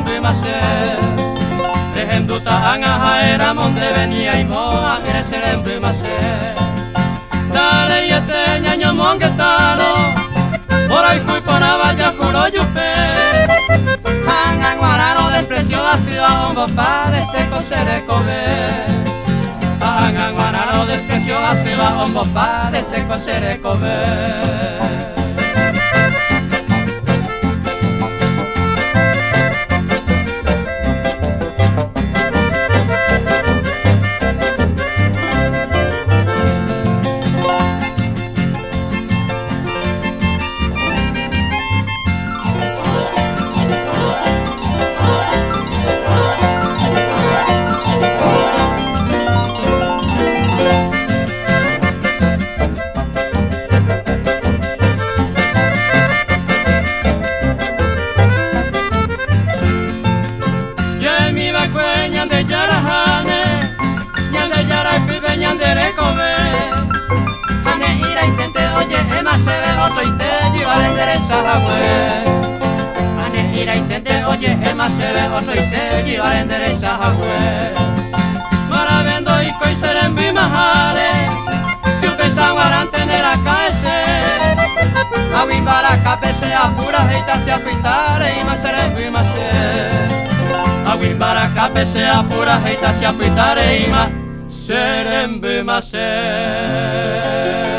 serembyma che. Rehendúta ág̃a ha'éramo ndéve ni aimo'ã'ỹre serembyma che. Ndareiete ñañomongetárõ mborayhu iporãva jahúrõ jupe. Ha ág̃a g̃uarãrõ desprecio asýva ombopa deseko che rekove. Ha ág̃a g̃uarãrõ desprecio asýva ombopa deseko che rekove. Ja'émiva'ekue Ñandejára háne, Ñandejára ypýpe ñande rekove. Ha ne'ĩraiténte oje'éma chéve otroite jyváre nde recha hague. Ha ne'ĩraiténte oje'éma chéve otroite jyváre nde recha hague. Marave ndoikói che rembymaháre, si upéicha g̃uarãnte ne raka'e che. Ag̃ui mbarakápe che apurahéita che apyta reíma che rembyma che. Ag̃ui mbarakápe che apurahéita che apyta reíma che rembyma che.